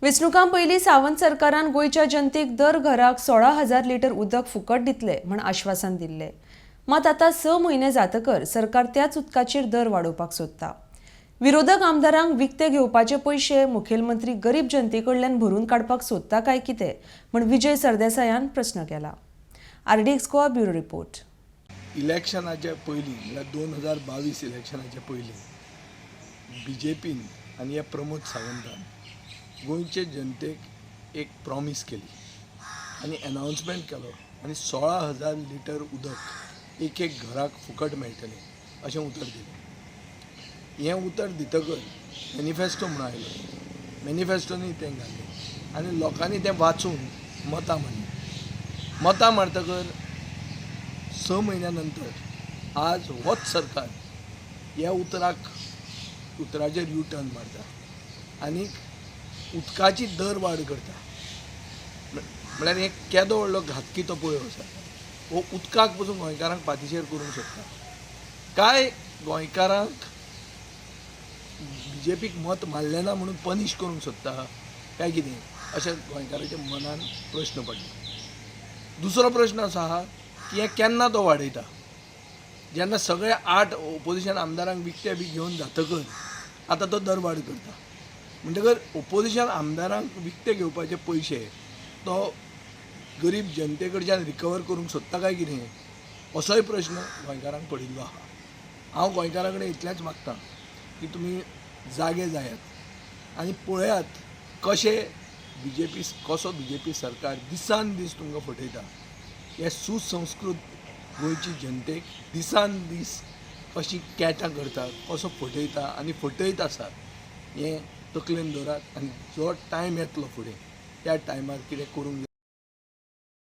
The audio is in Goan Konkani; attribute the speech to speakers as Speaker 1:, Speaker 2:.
Speaker 1: वेंचणुकां पयलीं सावंत सरकारान गोंयच्या जनतेक दर घराक 16,000 लिटर उदक फुकट दितले म्हण आश्वासन दिल्लें. मात आतां 6 म्हयने जातकर सरकार त्याच उदकाचेर दर वाडोवपाक सोदता. विरोधक आमदारांक विकते घेवपाचे पयशे मुखेलमंत्री गरीब जनते कडल्यान भरून काडपाक सोदता काय कितें म्हण विजय सरदेसायान प्रस्न केला. RDX Goa bureau report.
Speaker 2: इलेक्शनाच्या पयलीं, म्हळ्यार 2022 इलेक्शनाच्या पयलीं, बीजेपीन आनी ह्या प्रमोद सावंतान गोंयचे जनतेक एक प्रॉमीस केली आनी एनावन्समेंट केलो आनी 16,000 लिटर उदक एक एक घराक फुकट मेळटलें अशें उतर दिलें. हें उतर दितकर मॅनिफेस्टो म्हणून आयलो. मॅनिफेस्टोनी तें घालें आनी लोकांनी तें वाचून मतां मारलीं. मतां मारतकर 6 म्हयन्या नंतर आज होच सरकार ह्या उतराचेर यू टर्न मारता आनी उदकाची दर वाड करता. म्हळ्यार हें केदो व्हडलो घातकी तो पळय आसा. हो उदकाक पसून गोंयकारांक पातिशेर करूंक सोदता. काय गोंयकारांक बीजेपीक मत मारलें ना म्हणून पनिश करूंक सोदता काय कितें, अशें गोंयकाराच्या मनान प्रश्न पडला. दुसरो प्रश्न असो आहा की हें केन्ना तो वाडयता, जेन्ना सगळे 8 ओपोजिशन आमदारांक विकते बी घेवन जातकर आतां तो दर वाड करता. म्हणटकर ओपोजिशन आमदारांक विकते घेवपाचे पयशे तो गरीब जनते कडच्यान रिकवर करूंक सोदता काय कितें, असोय प्रश्न गोंयकारांक पडिल्लो आहा. हांव गोंयकारां कडेन इतलेंच मागता की तुमी जागे जायात आनी पळयात कशें बीजेपी, कसो बीजेपी सरकार दिसान दीस तुमकां फटयता. हे सुसंस्कृत गोंयची जनतेक दिसान दीस कशी कॅटां करता, कसो फटयता आनी फटयत आसा हें तकलेन दवरात आनी जो टायम येतलो फुडें त्या टायमार कितें करूंक